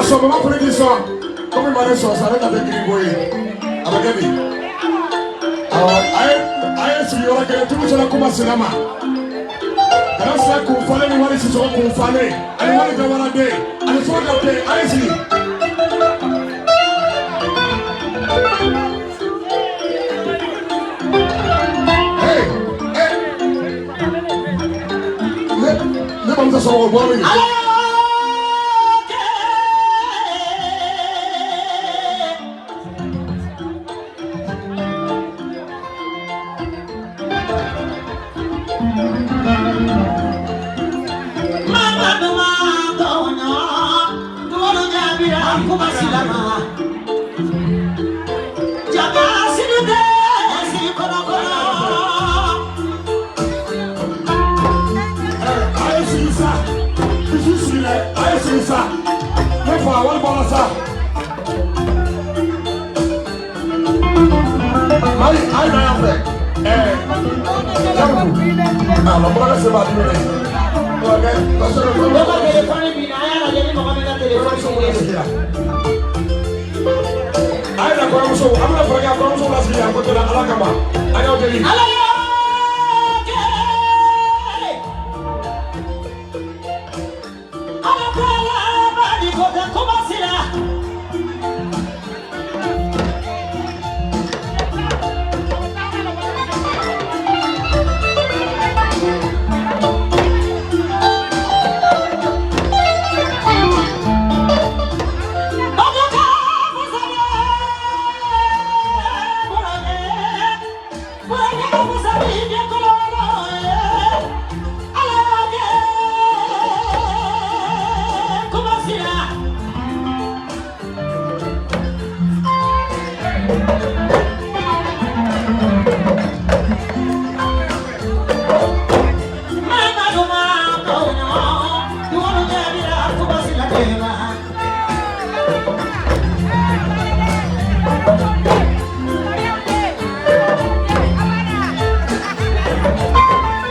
Sɔn mama fana k'i sɔn komi ma ne sɔn sa, ne ta tɛ girin ko ye, a bɛ kɛ di? Awɔ, a ye sigi yɔrɔ kelen tugu sera kuma sina ma kana sira kun falen ni wari sisɔgɔ kun falen ani wari jawaraden ani suraka den, a ye sigi. Hey, hey. Ne bamuso somɔgɔw bɔra min? Ala kɛ. Mamadu ma tɔɲɔ, duwalu jaabira kuma silama. Jaba sini tɛ sini kɔnɔ kɔnɔ. A ye sigi sa, bisi sigi dɛ, a ye sigi sa, ne fa wari bɔra sa. Mali a ye na yan fɛ, jamu a bɔra ka se b'a dimi dɛ. Ok, parce que Dɔ ka telefɔni binna, a y'a lajɛ ni mɔgɔ min ka telefɔni sigilen. A ye na kɔɲɔmuso, an bɛna fɛɛrɛ kɛ ka kɔɲɔmuso lasigi yan ko tɛ la Ala kama, a y'aw deli. Ala y'o kɛ. Ala k'ala bani ko tɛ kuma sira. Babuka musale, buranye, buranye musale jekololo ye. Ala y'o kɛ kuma sira. Mamadu ma tɔɲɔ, duwalu jaabira kuma sila tema.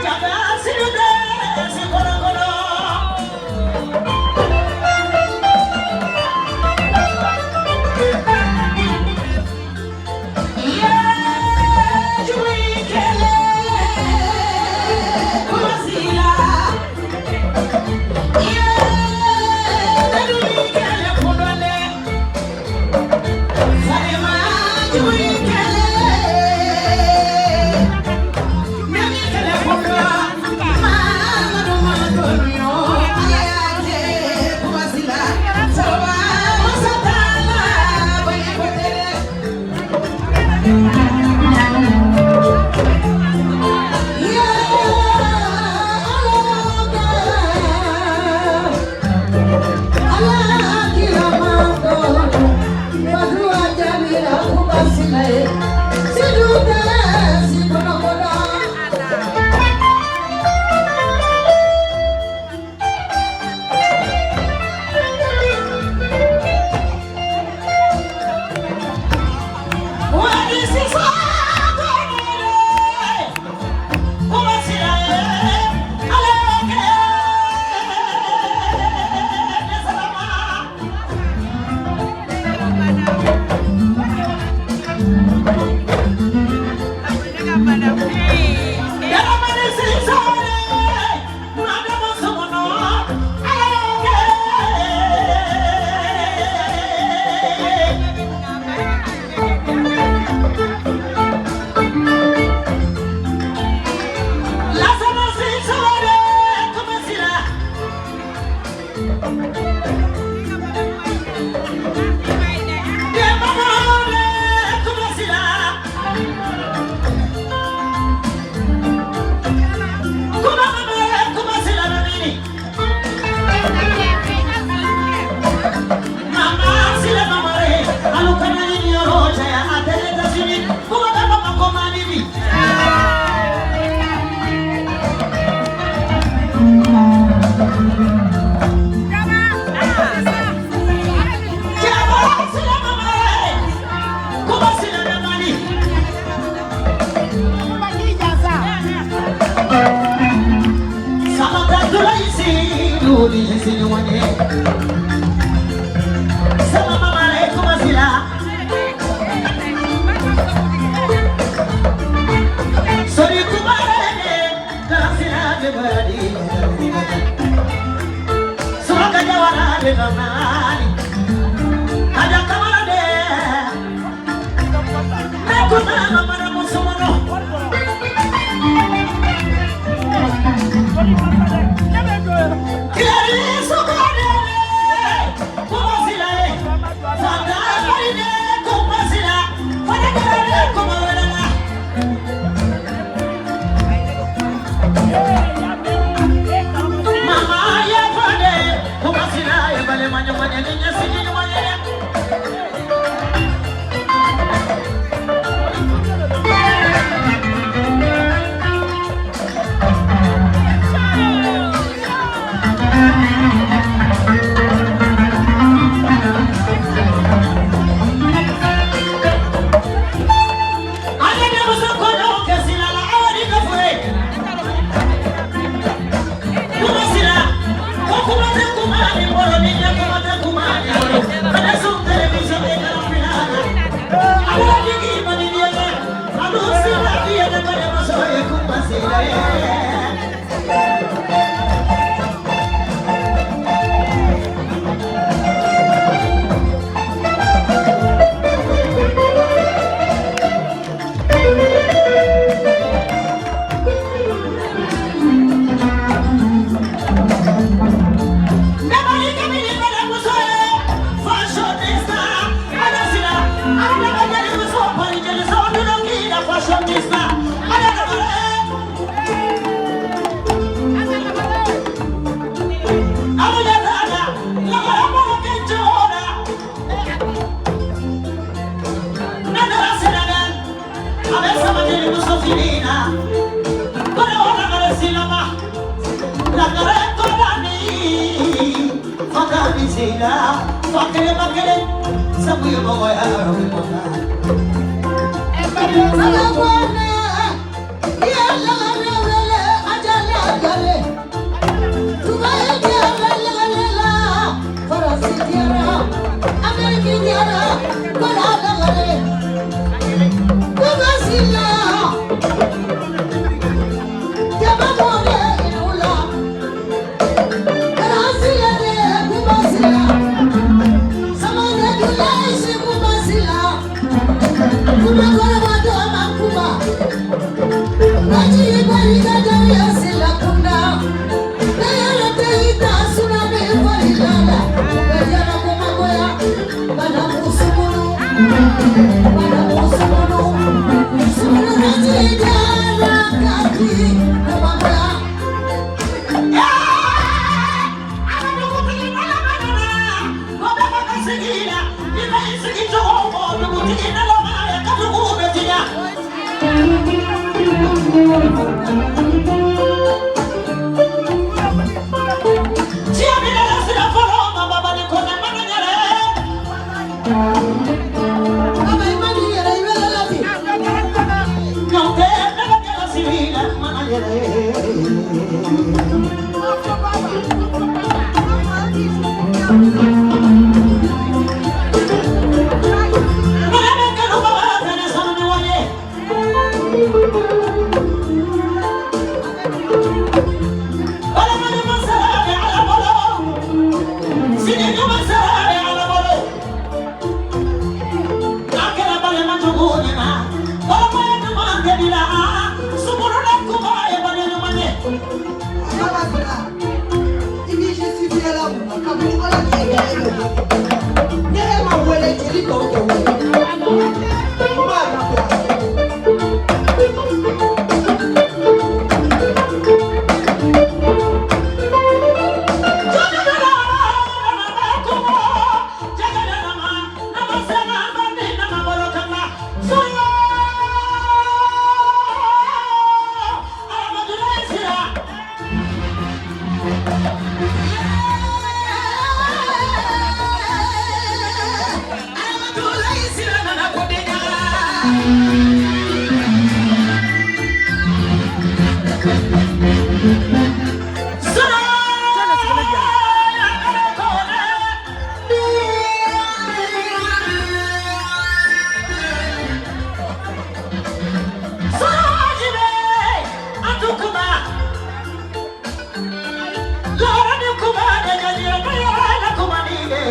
Jaba sini tɛ si kɔnɔ kɔnɔ.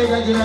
Amen.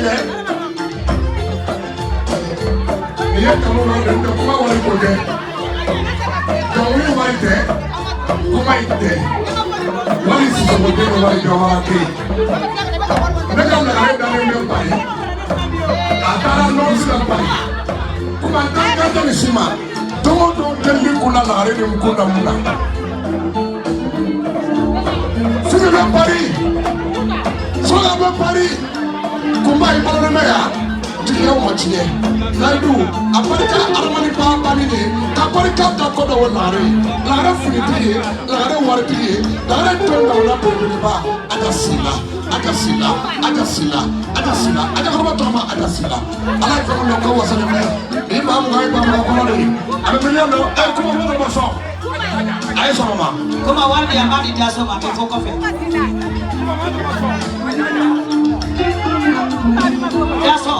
dɛ. Nin ye kanu dɔ de ye, kuma wari ko tɛ. Dɔnkili wari tɛ, kuma in tɛ. Wari Sisoko den ni wari Jawara den. Ne ka lagare dalen bɛ Pari. A taara nɔɔsi la Pari. Kuma tan kan tɛ nin si ma. Don o don delili kun na lagare ni kun na mun na. Fifi bɛ Pari. Soga bɛ Pari. Kunba i balolen bɛ yan. Jigiyaw ma tiɲɛ. Layidu a barika adamaden ba banni de ka barika da ko dɔ o lagare ye. Lagare finitigi ye, lagare waritigi ye, lagare don dawula belebeleba a ka si la, a ka si la, a ka si la, a ka si la, a ka kɔrɔba tɔgɔ ma a ka si la. Ala ye fɛn min dɔn ko wasalen bɛ. Ni maa 20 ye maa 20 kɔnɔ de ye. A bɛ miliyɔn dɔn. Ɛ kuma kuma dɔ ma sɔn. A ye sɔn o ma. Kuma wari di yan, b'a di Daso ma, a bɛ fɔ kɔfɛ. Daso.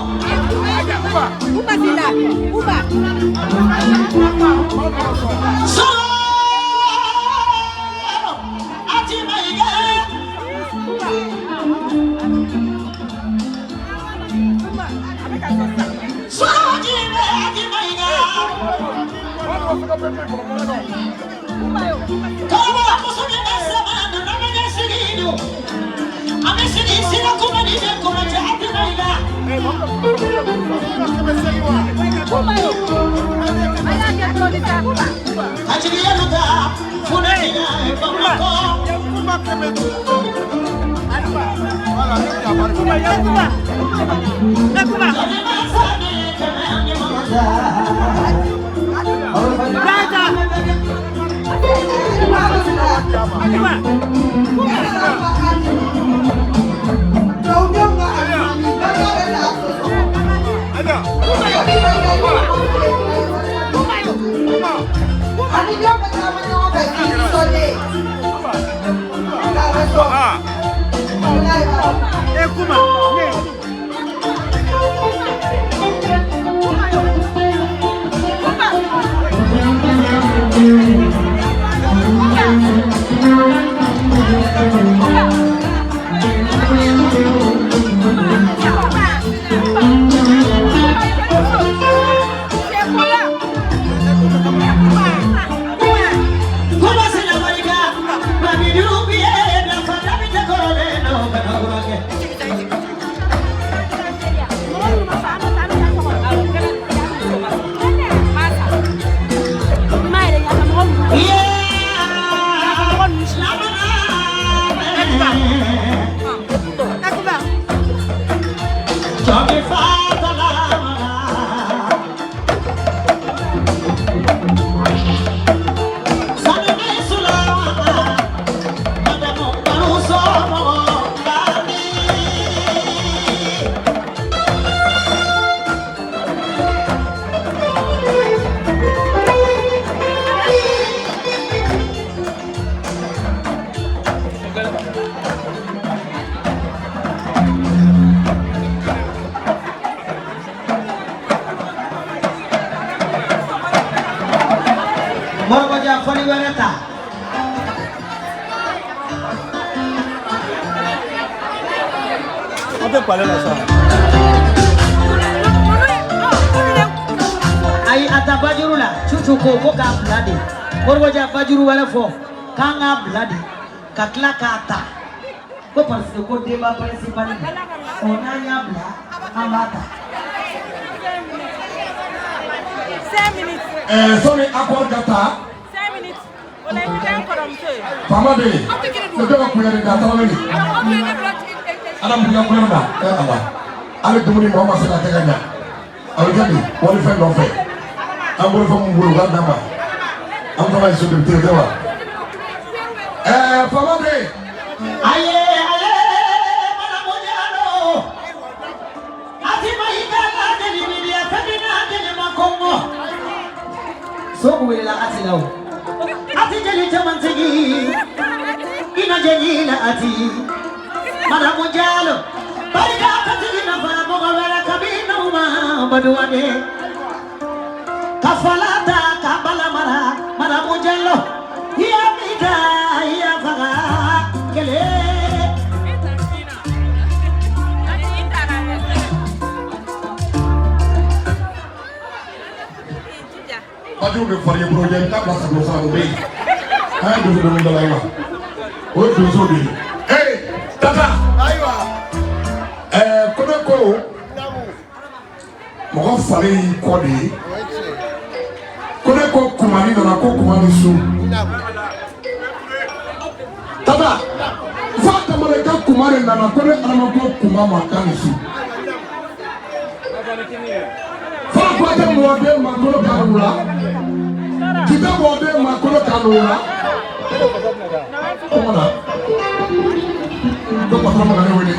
Uba sila, uba. Sɔrɔ ati mayiga. Sɔrɔ ati ati mayiga. Kɔrɔbɔ muso min bɛ sama na n'a bɛ ɲɛsigi don. A bɛ sigi sira kuma ni den kuma cɛ ati mayiga. Ala kɛ toli ta. A jigiya ta funɛya Bamakɔ. Kuma sina marika, mami dubiye na fana mi te korole no kana. Moribo Dia fɔli wɛrɛ ta. On peut parler là ça. Ayi, a ta bajuru la, cucu ko ko k'a bila de. Moribo Dia bajuru wɛrɛ fɔ k'an k'a bila de ka tila k'a ta ko parce que ko denba principal don. Ɔ n'an y'a bila, an b'a ta. 5 minutes. Ɛɛ sɔnni accord ka ta. 5 minutes. O la i bɛ kɛ n kɔrɔmuso ye. Faama bɛ yen. Ne bɛ ka kuya de da tarawele de. Ala mun ka kuya da ɛ ala. Hali dumuni mɔgɔ ma se ka kɛ ka ɲa. A bɛ kɛ di walifɛn nɔfɛ. An bolo fɛn mun bolo u k'a d'a ma. An fana ye so député tɛ wa? Ɛɛ faama bɛ yen. Aye aye, Madamu Diallo, ati mayiga la jeli midiya fɛn na jeli ma kɔngɔ. So welela ati la o. Ati jeli jamantigi, ina jeli la ati. Madamu Diallo, barika katigi nafa mɔgɔ wɛrɛ kabi n'aw ma baduwane. Ka fala ta ka bala mara, Madamu Diallo, i ya min ta i ya faga kelen. Bajiw bɛ fari ye bolo jɛ, i bɛ taa bila sago sa, o bɛ yen. An ye donso dɔnkili dala ye wa? O ye donso de ye. Ee tata. Ayiwa. Ɛɛ, ko ne ko mɔgɔ falen y'i kɔ de ye. O ye tiɲɛ. Ko ne ko kumani nana, ko kumani su. Tata, f'a kamalen ka kuma de nana, ko ne Adama ko kuma ma k'a ni su. F'a ko a tɛ mɔden makolo kan wula. Kita mɔden makolo kan wula. Ko mana. Ko patron ma ka ne wele.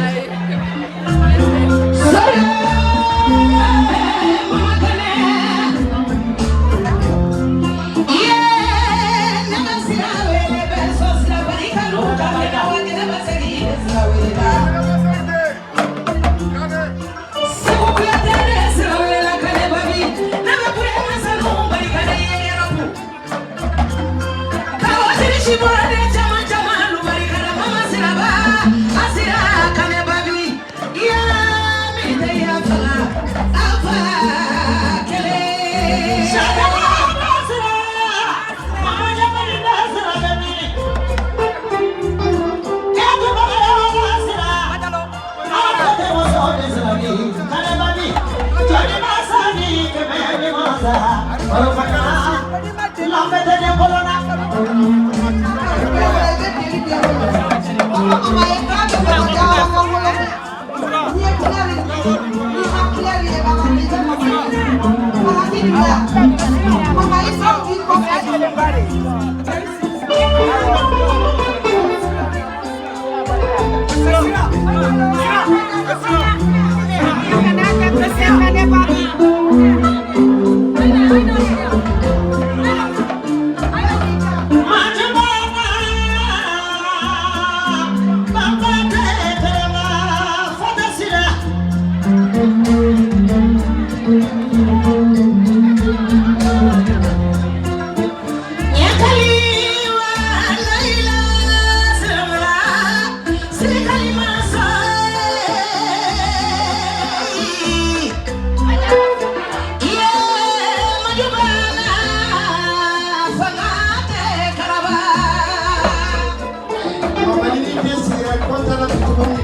Mamadi ni den sigira kɔntan na bi tuguni.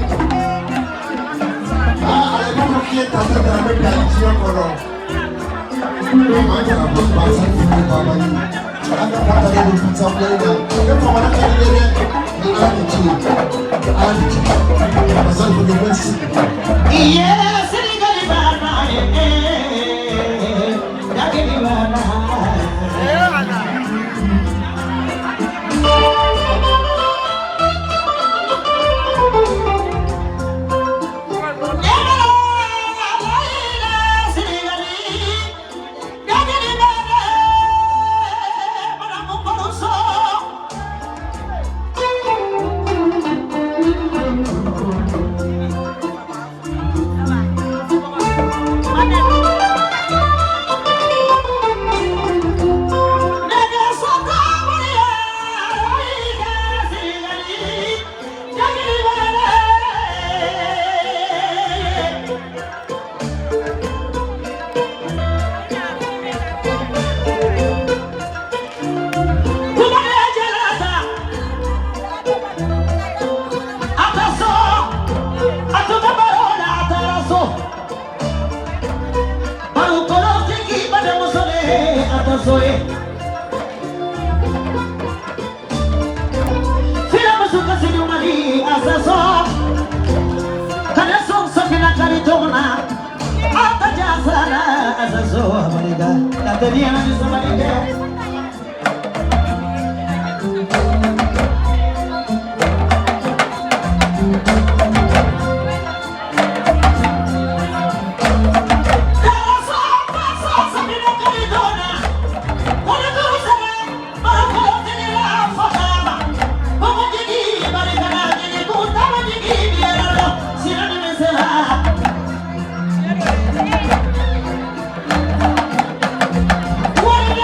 Aa, ale ko k'i ye tata Dramé bila diɲɛ kɔnɔ. Maa jara ko basa ni ko babali. An ka kɔntan don pizza filɛ in na. E famana ka di dɛ. Ni Ala ni ce. Ala ni ce. Masa ko ko sigi. Iye sirigali bana dagili bana. What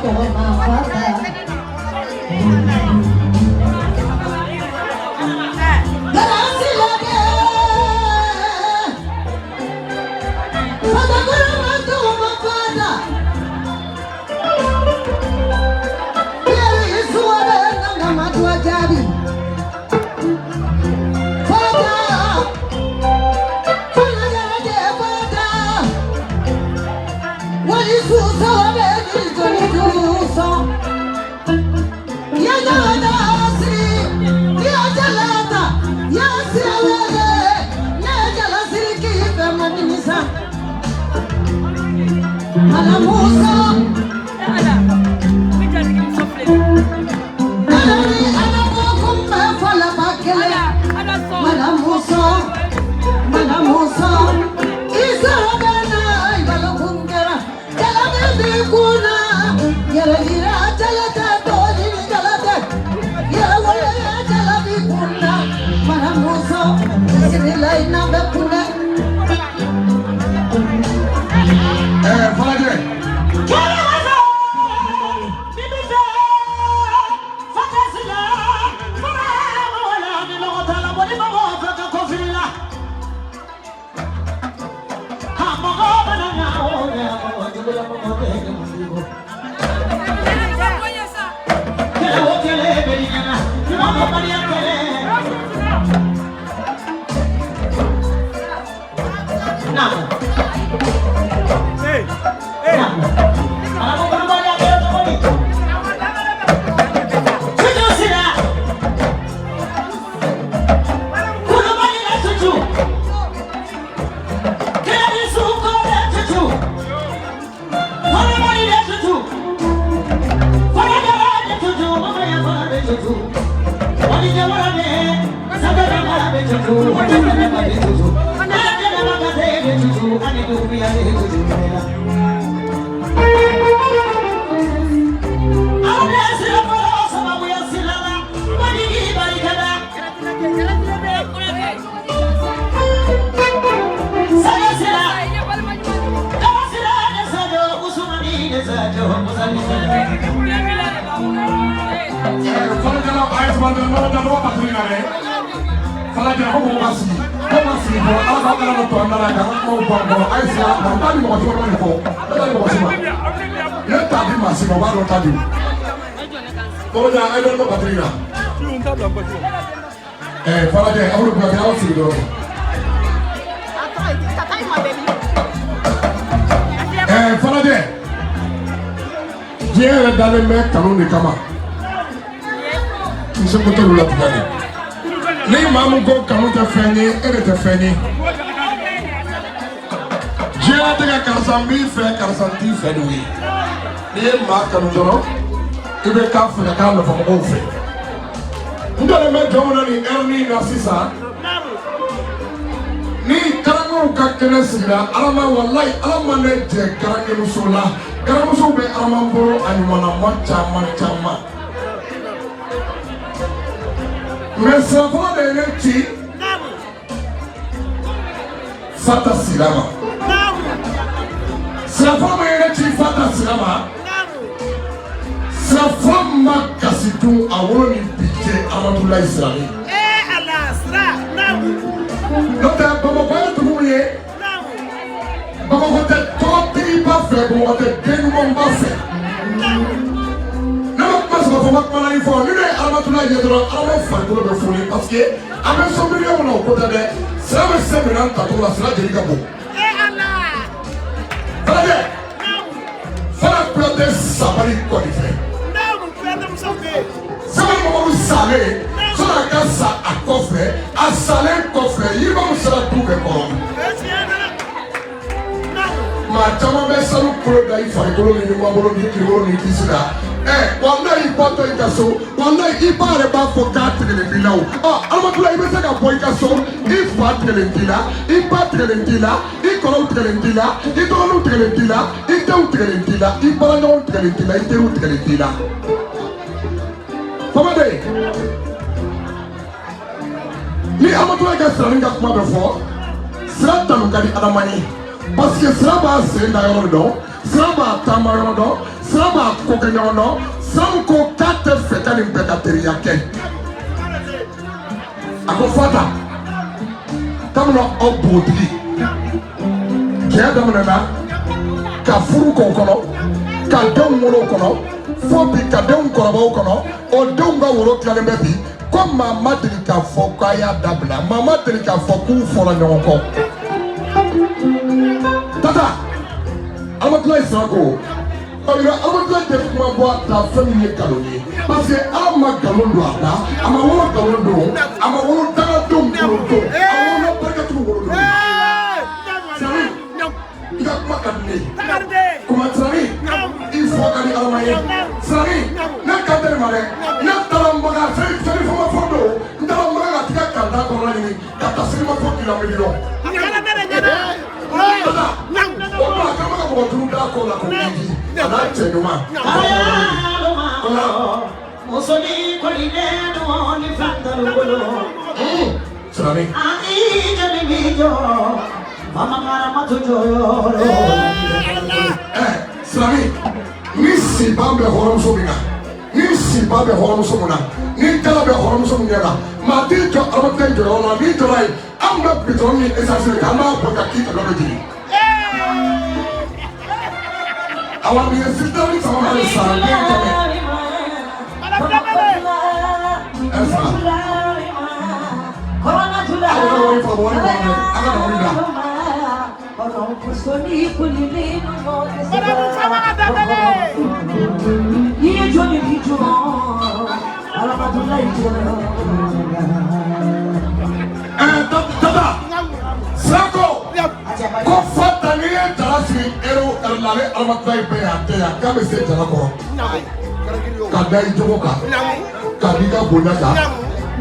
tɔgɔ ma fata. Galasila de. Fata kɔrɔ ma tɔgɔ ma fata. Yeri suwale nanga madwa jaabi. Fata. Fana jara fata. Wali susa bɛ joli dusu. Yada siri, ya jalata, ya sirawele, ne jala siri k'i fɛ ma nimisa. Ala Musa, Ala, n jatigimuso filɛ nin ye. Ala ni Ala ko kun bɛ falaba kelen. Ala, Ala sɔn. Mala Musa, Mala Musa, Isa bɛ na balokun kɛra, jala min b'i kun na, yɛrɛ yira jala tɛ dɔɔni ni jala tɛ, yɛrɛ wolo jala b'i kun na, Mala Musa, bisimilayi n'a bɛ kunɛ. Falajɛ. Falajɛla a ye sabali nɔgɔ da nɔgɔ batiri na dɛ. Falajɛ ko mɔgɔ ma sigi ko ma sigi fɔlɔ Ala k'aw kana to an da la k'an ka kumaw bɔ an kɔnɔ a ye sigi ala kama n t'a di mɔgɔ si ma nin fɔ ne t'a di mɔgɔ si ma ne t'a di maa si ma o b'a dɔn t'a di. Mɔgɔ a ye dɔɔnin bɔ batiri na. Falajɛ aw bɛ Kuyate aw sigi dɔrɔn. Falajɛ diɲɛ yɛrɛ dalen bɛ kanu de kama. N seko t'olu la tuguni. Ni maa min ko kanu tɛ fɛn ye, e de tɛ fɛn ye. Diɲɛlatigɛ karisa n b'i fɛ, karisa n t'i fɛ de ye. N'i ye maa kanu dɔrɔn, i bɛ k'a fɛ ka k'a nɔfɛmɔgɔw fɛ. N jɔlen bɛ jɔn min na nin heure in na sisan, ni garankew ka kɛnɛ sigira, Ala ma walayi Ala ma ne jɛ garankemuso la. Garanmusow bɛ Ala bolo a ɲumanama caman caman. Mais sira fɔlɔ de ye ne ci Fata Sira ma. Sira fɔlɔ min ye ne ci Fata Sira ma, sira fɔlɔ min ma kasi dun a wolo ni bi cɛ Amadulayi Sirare. N'o tɛ Bamakɔ ye dugu min ye, Bamakɔ tɛ tɔgɔtigiba fɛ, Bamakɔ tɛ den ɲumanba fɛ. Ne ma kuma saba fɔ, n ma kuma naani fɔ. Ni ne ye Aramatulayi ye dɔrɔn, Adama farikolo bɛ foni parce que an bɛ so miliyɔn kɔnɔ o ko tɛ dɛ. Sira bɛ se minɛn tacogo la, sira jeli ka bon. Falajɛ, Fara Kuyate sabali kɔni fɛ. Sɛbɛn Mamadu salen, sɔnni a ka sa a kɔfɛ, a salen kɔfɛ, yiriba min sera du bɛɛ kɔrɔ. Maa caman bɛ sanu kolo da i farikolo ni ɲumanbolo ni kiribolo ni disi la. Walayi i bɔtɔ i ka so, walayi i ba yɛrɛ b'a fɔ k'a tigɛlen b'i la o. Ɔ Alamatula i bɛ se ka bɔ i ka so, i fa tigɛlen t'i la, i ba tigɛlen t'i la, i kɔrɔw tigɛlen t'i la, i dɔgɔninw tigɛlen t'i la, i denw tigɛlen t'i la, i baaraɲɔgɔnw tigɛlen t'i la, i teriw tigɛlen t'i la. Famaden, ni Amatula ka siranin ka kuma bɛ fɔ, sira tanu ka di Adama ye parce que sira b'a sen da yɔrɔ dɔn, sira b'a taama yɔrɔ dɔn, sira Sira b'a ko kɛ ɲɔgɔn dɔn. Sira ko k'a tɛ fɛ ka nin bɛɛ ka teriya kɛ. A ko Fata, kabini aw npogotigi cɛya daminɛna ka furu k'o kɔnɔ, ka denw wolo o kɔnɔ, fo bi ka denw kɔrɔbaya o kɔnɔ, o denw ka woro tilalen bɛ bi ko maa ma deli k'a fɔ k'a y'a dabila, maa ma deli k'a fɔ k'u fɔra ɲɔgɔn kɔ. Tata Amatulayi Sirako, Amatulayi tɛ kuma bɔ a da fɛn min ye nkalon ye, parce que Ala ma nkalon don a da, a ma wolo nkalon don, a ma wolo dangadenw wolo don, a wolola barikatigiw wolo don. Sani i ka kuma ka di ne ye, kuma Sani i fɔ ka di Alama ye. Sani ne kan tɛ nin ma dɛ, ne taara Maka seli fɔ ma fɔ don, n taara Maka ka tigɛ kanda kɔnɔna ɲini ka taa seli ma fɔ k'i la miliyɔn. Tata o tuma a kɛlen bɛ ka mɔgɔ duuru d'a kɔ la k'o ɲɛji a n'a cɛ ɲuman. Sani. Sani ni siban bɛ hɔrɔnmuso min na, ni siban bɛ hɔrɔnmuso min na, ni jala bɛ hɔrɔnmuso min ɲɛ la, maa t'i jɔ adamaden jɔyɔrɔ la, n'i jɔra yen, anw bɛ bitɔn ni esansi de kɛ, an b'a bɔ ka k'i ka dɔ bɛ jigin. Awa nin ye sitani sama de san den kɛmɛ. Ɛ fa. Aw ka wari fa wari bɔ dɛ, a ka dɔnkili da. Ɛ tata Sirako ko Fata n'i ye jala sigi ero ɛri la, ale Alamatayi bɛ yan, a tɛ yan, k'a bɛ se jala kɔrɔ. Ka da i jogo kan, ka di i ka bonya kan,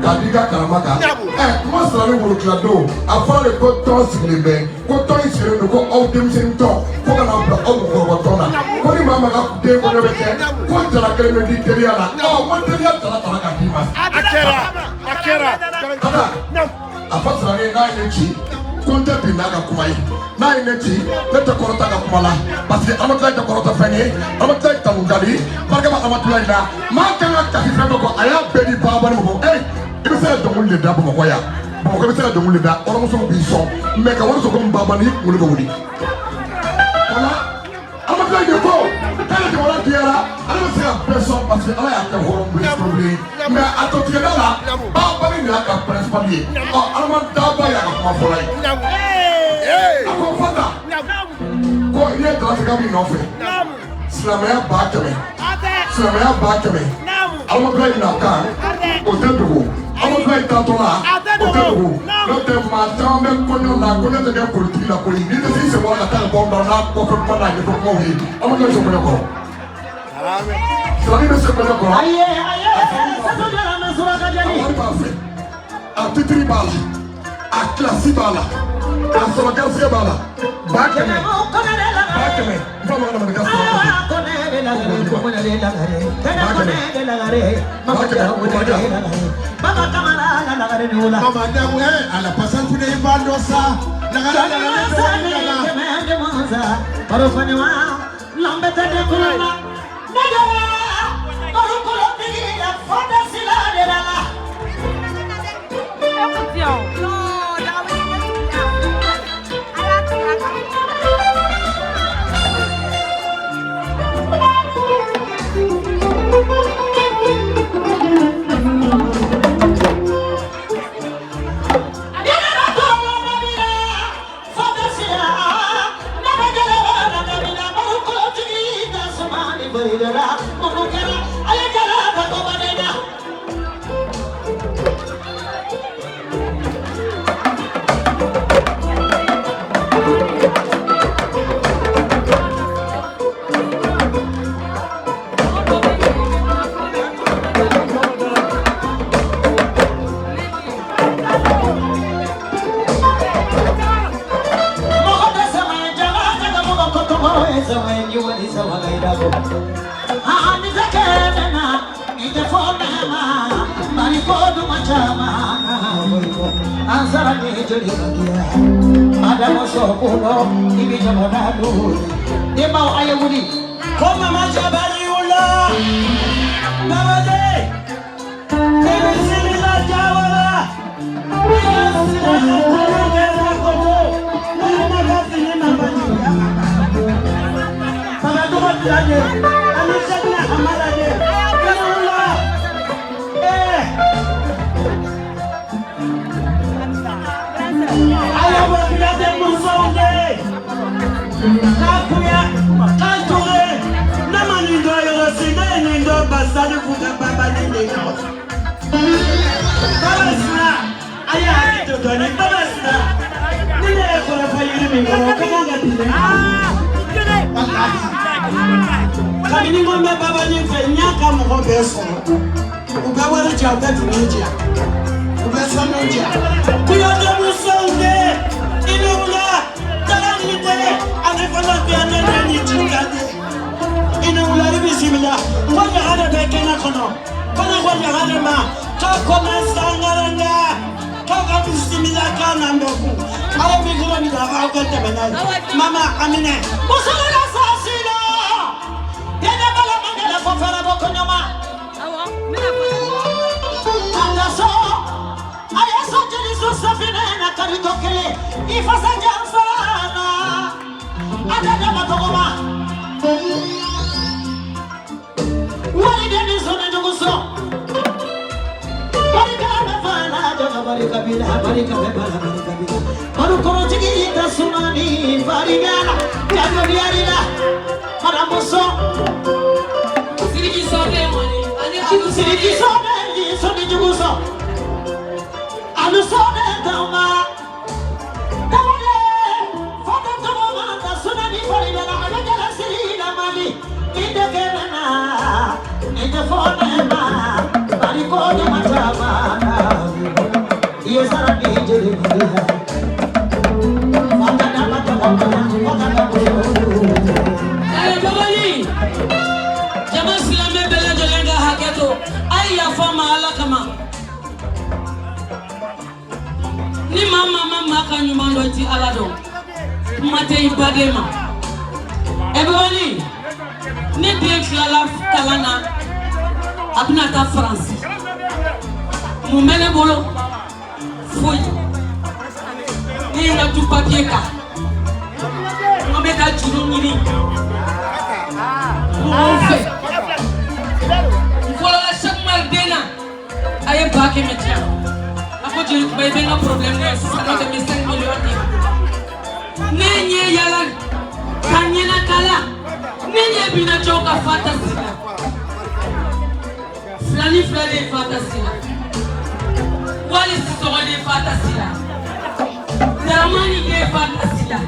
ka di i ka karama kan. Ɛ kuma sara ni worotila don, a fɔra de ko tɔn sigilen bɛ, ko tɔn in sigilen don ko aw denmisɛnnin tɔn fo ka n'a bila aw mɔgɔkɔrɔba tɔn na, ko ni maa ma ka den kɔɲɔ bɛ kɛ, ko jala kelen bɛ di teliya la. Ɔ ko teliya jala tara ka d'i ma. A kɛra, a kɛra. Tata a fɔ silamɛ n'a ye ne ci ko n tɛ bin n'a ka kuma ye, n'a ye ne ci ne tɛ kɔrɔta ka kuma la, parce que Amatulayi tɛ kɔrɔta fɛn ye, Amatulayi tanu ka di, barika bɛ Amatulayi la. Maa kan ka kasi fɛn dɔ kɔ, a y'a bɛɛ di baabali mɔgɔ. Ee i bɛ se ka dɔnkili de da Bamakɔ yan, Bamakɔ i bɛ se ka dɔnkili de da, hɔrɔnmusow b'i sɔn, mɛ ka wari sɔrɔ komi baabali, i kunkolo bɛ wuli. O la Amatulayi de ko k'ale jamana diyara, ale bɛ se ka bɛɛ sɔn parce que Ala y'a kɛ hɔrɔn ye, mɛ a tɔ tigɛda la baabali de y'a ka principal ye. Ɔ Alama daba y'a ka kuma fɔlɔ ye. A ko Fata ko n'i ye jala tigɛ min nɔfɛ, silamɛya 100,000, silamɛya 100,000, Alamabila na kan o tɛ dogo, Alamabila taatɔ la o tɛ dogo, n'o tɛ maa caman bɛ kɔɲɔ la, kɔɲɔ tɛ kɛ politiki la koyi, n'i tɛ s'i sen bɔ ka taa ka bɔ n'a kɔfɛ kuma n'a ɲɛfɔ kumaw ye, Alamabila bɛ se kɔɲɔ kɔrɔ, silamɛ bɛ se kɔɲɔ kɔrɔ. A wari b'a fɛ, a titiri b'a la, a kilasi b'a la, a sɔrɔ garisigɛ b'a la, 100,000, 100,000, n fa ma ka na ka sɔrɔ. Mama Damu, ala pasan fune i b'a dɔn sa. Lagare lagare dɔgɔnin nana. Ko mama jabali wula. Baba de. Bisimila jawara. Baba tɔgɔ bila de. Ani Sɛkina Amara de. I ni wula. Ayabo Kuyate musow de. Kakuya, Kanture, nama nin dɔ yɔrɔ si, ne ye nin dɔ Basalifu ka baba ni nin dɔ. Baba Sina, a ye hakili to dɔɔni, Baba Sina, ni ne ye kɔrɔfɔ yiri min kɔrɔ, o ka kan ka bin ne kan. Kabini n ko n bɛ baba nin fɛ, n y'a ka mɔgɔ bɛɛ sɔrɔ. U bɛ wari di yan, u bɛ dumuni di yan, u bɛ sanu di yan. Kuyate musow de, i ni wula, Tagali de, ani fana Kuyate de ni Jika de. I ni wula, i bisimila. Ko ɲaga de bɛ kɛnɛ kɔnɔ. Ko ne ko ɲaga de ma, k'a kɔnɔ sangaranga, k'a ka bisimila k'a n'an bɛɛ kun. A ye mikoro minɛ, aw ka tɛmɛ n'a ye. Mama Aminɛ. Muso la sasi la. Dede bala mangala fo fara bɔ kɔɲɔma. Awɔ, n bɛna fɔ. An ka so, a ye so jeli so safinɛ na karito kelen, i fasa janfa na. A tɛ dama tɔgɔma. Waliden ni sɔnni jugu so. Barika bɛ fa la, jama barika b'i la, barika bɛ ba la, barika b'i la. Marukɔrɔtigi ka suma ni farida la, jago diyar'i la. Maramuso. Sidiki Sɔnɛ mɔni ani Alu. Sidiki Sɔnɛ ni sɔnni jugu sɔn. Alu Sɔnɛ tama. Tawale, fata tɔgɔ ma ta suma ni farida la, a bɛ jala siri la Mali. Ni tɛ kɛnɛ na, ni tɛ fɔ ne ma, bariko ɲuman caman na. I ye sara ni jeli mali la. Fata dama tɔgɔ ma, fata dama muso. Babani, jama silamɛ bɛɛ lajɛlen ka hakɛ to, a ye yafa n ma Ala kama. Ni maa maa ma maa ka ɲuman dɔn, i ti Ala dɔn. Kuma tɛ i baden ma. Babani, ne den tilala kalan na, a bɛna taa Faransi. Mun bɛ ne bolo? Foyi. Ne ye n ka du papiye ta. N ko n bɛ taa juru ɲini mɔgɔw fɛ. N fɔlɔla Cheikh Umar den na, a ye 100 000 di yan. A ko jeli kuma, i bɛ n ka problème na sisan, n'o tɛ n bɛ 5 millions d'i ma. Ne ɲɛ yala ka ɲɛnakala, ne ɲɛ binna cɛw ka fata si la. Fila ni fila de ye fata si la. Wali Sisɔgɔ de ye fata si la. Daramani de ye fata si la.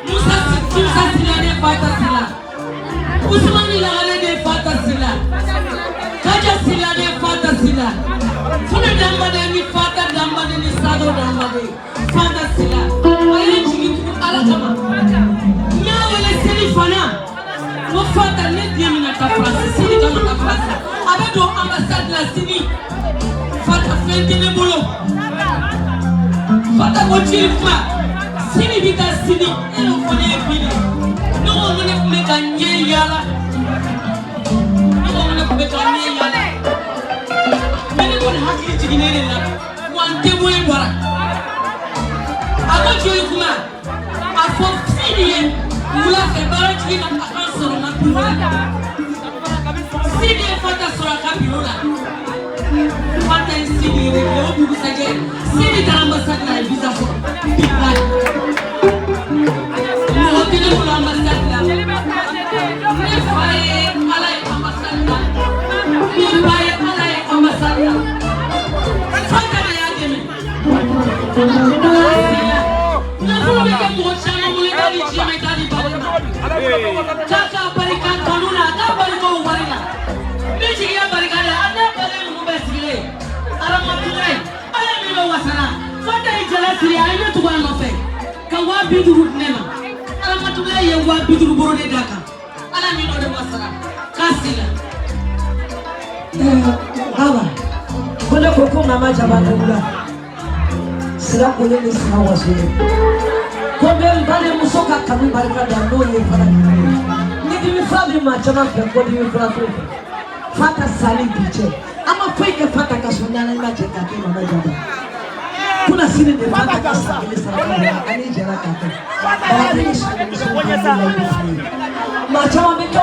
Musa Musa Sila de ye fata si la. Usumani Lagale de ye fata si la. Kaja Sila de ye fata si la. Fune Danbade ni fata Danbade ni Sado Danbade fata si la. A ye jigin tugun Ala kama. N y'a wele seli fana. N ko fata, ne den bɛna taa Faransi sini, kan ka taa Faransi. A bɛ don ambassade la sini. Fata, fɛn tɛ ne bolo. Fata ko jeli kuma, sini bi taa sini, e y'o fɔ ne ye bi de. Ne ko n ko ne tun bɛ ka ɲɛ yaala. Ne ko n ko ne tun bɛ ka ɲɛ yaala. Mais ne kɔni hakili jiginnen de la. Wa n témoin bɔra. A ko jeli kuma, a fɔ Sidi ye wula fɛ baara jigin na, a ka n sɔrɔ n ka bureau la. Sidi ye Fata sɔrɔ a ka bureau la. Fata ye Sidi yɛrɛ kɛ o dugusajɛ. Sidi taara ambassade la, a ye visa sɔrɔ. Bilahi. Mɔgɔ tɛ ne bolo ambassade la. Ne fa ye Ala ye ambassade la. Ne ba ye Ala ye ambassade la. Fata de y'a dɛmɛ. Nafolo bɛ kɛ mɔgɔ caman bolo, i t'a di diɲɛ ma, i t'a di baden ma. K'a k'a barika kanu na, a k'a barika o wari la. Ni jigiya barika la, an n'a baden ninnu bɛɛ sigilen. Aramatulayi, Ala min bɛ wasara. Fata ye jala siri, a ye ne tugu a nɔfɛ. Ka 50 000 di ne ma. Aramatulayi ye 50 000 boro de d'a kan. Ala min o de wasara. K'a sila. Awa, ko ne ko ko mama jabate wula. Sira kolen ni sira wasolen. Ko n bɛ n badenmuso ka kanu barika da, n'o ye fana kanu ye. Ni Dimi fura bɛ maa caman fɛ, kɔdimi fura t'o fɛ. Fata sali bi cɛ, an ma foyi kɛ Fata ka so n'an ma jɛ k'a kɛ Mama Jaba. Kuna sini de Fata ka san kelen saraka bɔra, ani jɛra k'a kɛ. Baraji ni sani muso ka layidu f'i ye. Maa caman bɛ kɛ.